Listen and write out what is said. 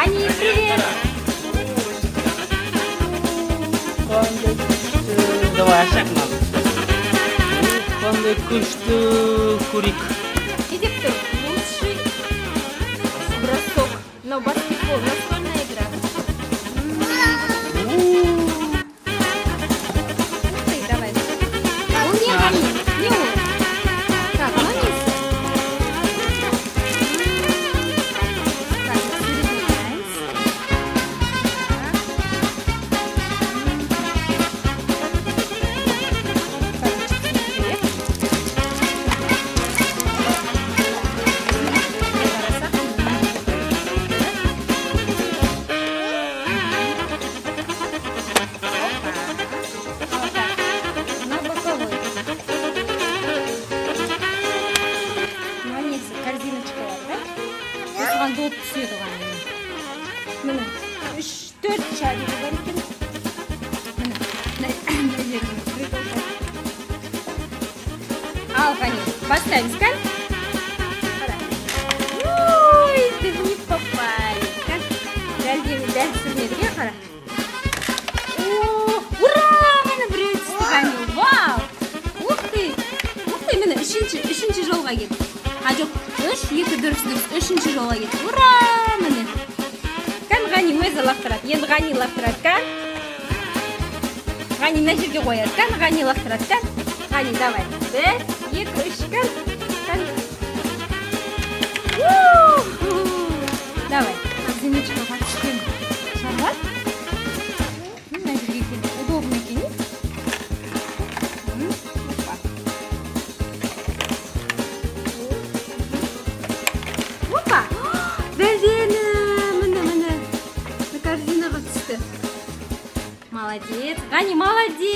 Ғани, привет. Қандай күшті. Давай, ашайық мынаны. Қандай күшті, көрейік. Не деп тұр? Лучший бросок. Мынау баскетбол, настольная игра. Ух ты, давай. Ол не, Ғани? Не ол? Так, мынау несі? Так, суретін қараймыз. Так. Короче, керек. Қарасақ, мына жерде. Опа. Вот так. На боковой. Мынау несі? Корзиночкалар, да? Осыған доп түседі, Ғани. Міне, үш, төрт шаригі бар екен. Міне, мына жеріне приколдар. Ал, Ғани, бастаймыз, кән? Қара. Ой, ты не попали. Кән, дәл дәл түсірмедік, иә, қара. О, ура! Міне, біреу түсті, Ғани. Вау! Ух ты! Ух ты, міне, үшінші жолға кетті. А, жоқ, үш, екі, дұрыс, дұрыс, үшінші жолға кетті. Ура! Міне. Кән, Ғани өзі лақтырады. Енді Ғани лақтырады, кән. Ғани мына жерге қояды. Кән, Ғани лақтырады, кән. Ғани, давай. Бір, екі, үш, кән. Кән. У-ху. Давай. Корзиночкаға түскен шарлар. Мына жерге келіп, удобно екен, иә? Опа. Опа! Дәлдені, міне, міне. Мына корзинаға түсті. Молодец. Ғани, молодец.